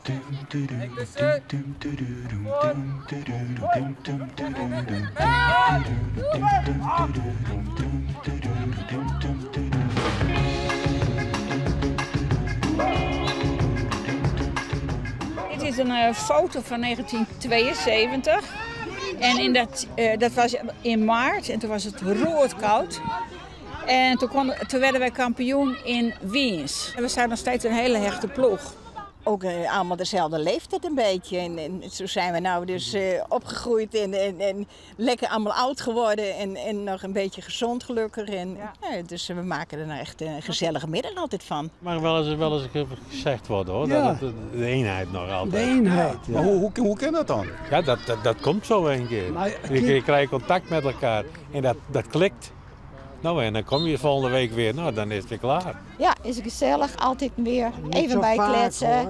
Dit is in foto fan 1972. En in dat, dat was in maart en toen was het roodkoud. En toen, kon, toen werden wij kampioen in Wiens. En we zijn nog steeds een hele hechte ploeg. Ook allemaal dezelfde leeftijd een beetje. En zo zijn we nou dus opgegroeid en lekker allemaal oud geworden. En nog een beetje gezond gelukkig. En, ja. Dus we maken er nou echt een gezellige middag altijd van. Mag wel eens gezegd worden hoor, ja. Dat het, de eenheid nog altijd. De eenheid. Ja. Maar hoe kan dat dan? Ja, dat komt zo een keer. Maar, je krijgt contact met elkaar en dat klikt. Nou, en dan kom je volgende week weer, nou, dan is het weer klaar. Ja, is gezellig, altijd weer. Niet even zo bijkletsen. vaak,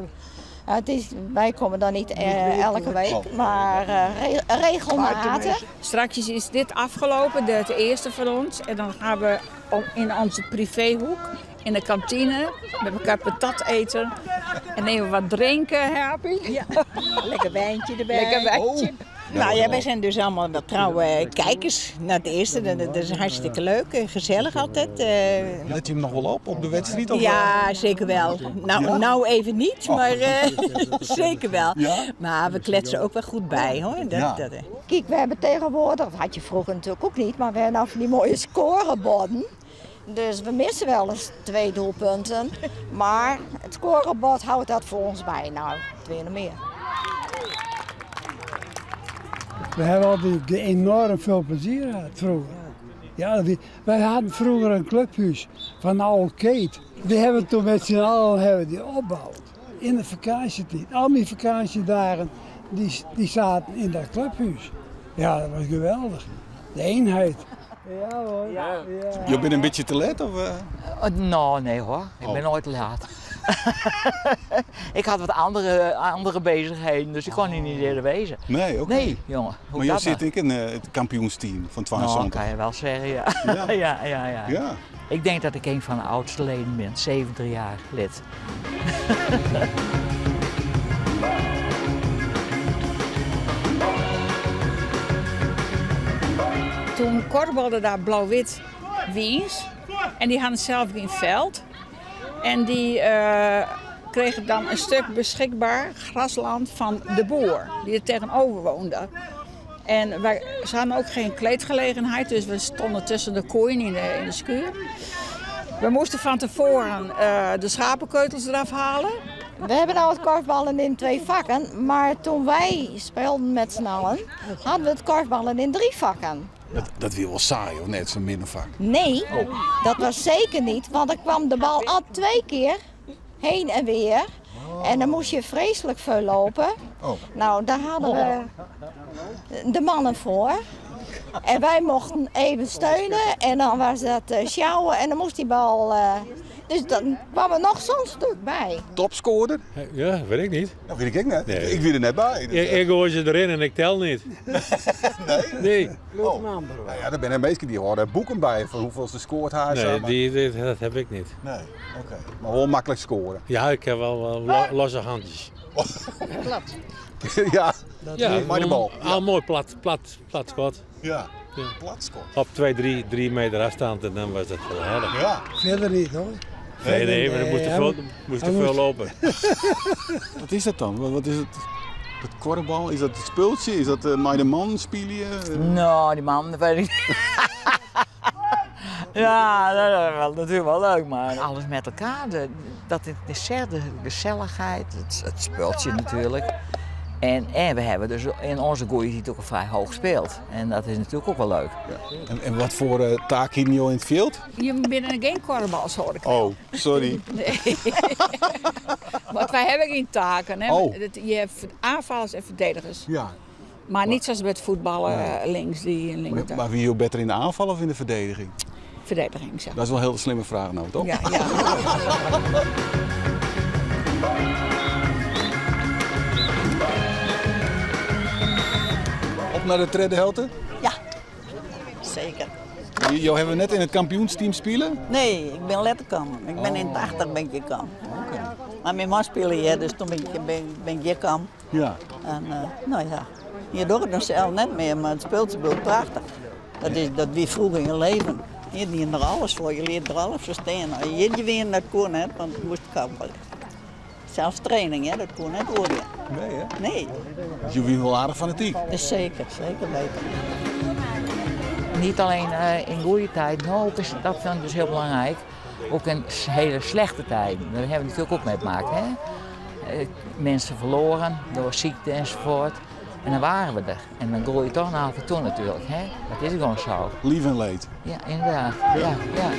Ja, het is, wij komen dan niet elke week, maar regelmatig. Straks is dit afgelopen, het eerste van ons. En dan gaan we in onze privéhoek, in de kantine, met elkaar patat eten. En even wat drinken, happy. Ja. Lekker wijntje erbij. Lekker wijntje. Oh. Nou ja, wij zijn dus allemaal wel trouwe kijkers naar het eerste. Dat is hartstikke leuk en gezellig altijd. Let je hem nog wel op de wedstrijd? Of ja, zeker wel. Nou, ja? Nou even niet, maar zeker wel. Ja? Maar we kletsen ook wel goed bij hoor. Ja. Kijk, we hebben tegenwoordig, dat had je vroeger natuurlijk ook niet, maar we hebben nou van die mooie scoreborden. Dus we missen wel eens 2 doelpunten. Maar het scorebord houdt dat voor ons bij. Nou, 2 nog meer. We hebben altijd enorm veel plezier gehad vroeger. Ja, wij hadden vroeger een clubhuis van oude keet. Die hebben toen met z'n allen hebben die opgebouwd. In de vakantietijd. Al mijn vakantiedagen die zaten in dat clubhuis. Ja, dat was geweldig. De eenheid. Ja hoor. Ja. Je bent een beetje te laat? Of? Nou, nee hoor. Ik ben nooit te laat. Ik had wat andere bezigheden, dus ik kon hier niet eerder wezen. Nee, oké. Nee, jongen. Hoe maar jij dat zit nou? ik in het kampioensteam van 72. Nou, kan je wel zeggen, ja. Ja. Ja, ja. Ik denk dat ik een van de oudste leden ben, 70 jaar lid. Toen korfbalde daar blauw-wit Wiens en die hadden zelf geen veld. En die kregen dan een stuk beschikbaar grasland van de boer die er tegenover woonde. En ze hadden ook geen kleedgelegenheid, dus we stonden tussen de kooien in de schuur. We moesten van tevoren de schapenkeutels eraf halen. We hebben nou het korfballen in 2 vakken, maar toen wij speelden met z'n allen, hadden we het korfballen in 3 vakken. Dat was wel saai, of net zo'n middenvak? Nee, dat was zeker niet, want dan kwam de bal al 2 keer heen en weer. En dan moest je vreselijk veel lopen. Oh. Nou, daar hadden we de mannen voor. En wij mochten even steunen en dan was dat sjouwen en dan moest die bal... Dus dan kwam er nog zo'n stuk bij. Topscorer? Ja, weet ik niet. Dat weet ik ook net. Nee. Ik ben er net bij. Dus, ik gooi ze erin en ik tel niet. Nee? Nee. Oh. Nou ja, er zijn mensen die horen boeken bij van hoeveel ze scoort haar. Nee, dat heb ik niet. Nee, oké. Maar wel makkelijk scoren. Ja, ik heb wel losse handjes. Plat. Ja, ja, maar de bal. Al mooi plat schot. Ja. Plat schot. Op 2, 3 meter afstand en dan was dat wel erg. Ja. Verder niet hoor. Nee, maar dan moest er veel lopen. Wat is dat dan? Wat is het? Dat korfbal? Is dat het speeltje? Is dat maar de man spelen? Nou, die man, dat weet ik niet. Ja, dat is wel, natuurlijk wel leuk, maar alles met elkaar. Dat dessert, de gezelligheid, het speeltje natuurlijk. En we hebben dus in onze goeie die ook vrij hoog speelt. En dat is natuurlijk ook wel leuk. Ja. En wat voor taak hier nu in het veld? Je bent geen korfbals, hoor ik. Oh, sorry. Nee. Want wij hebben geen taken. Hè? Oh. Je hebt aanvallers en verdedigers. Ja. Maar niet zoals bij het voetballen, nee. Links die en links. Maar wie is beter in de aanval of in de verdediging? Verdediging, zeg. Dat is wel een heel slimme vraag nou, toch? Ja, ja. Op naar de tweede helte? Ja, zeker. Jou hebben we net in het kampioensteam spelen? Nee, ik ben later gekomen. Ik ben in 80 ben ik gekomen. Okay. Mar myn man spile hjir, dus toen bin ik, bin, bin ik hjir kaam. Ja. En uh, no ja, je dogge it dan sels net mear, mar it spultsje bliuwt prachtich. Dat, is, dat wie froeger yn je leven. Je dienen der alles foar, je lieten der alles foar stean. As je jierdei wienen, dat koe net, want it moast kuierje. Sels training, hè, dat koe net oergean. Nee, hè? Nee. Dus je wienen wol aardich fanatyk? Zeker, zeker weten. Niet alleen uh, in goede tijd, maar ook is, dat vind ik dus heel belangrijk, ook in hele slechte tijden. Daar hebben we natuurlijk ook mee te maken. Hè? Eh, mensen verloren door ziekte enzovoort. En dan waren we er. En dan groei je toch naar elkaar toe natuurlijk. Hè? Dat is gewoon zo. Lief en leed. Ja, inderdaad. Ja, ja.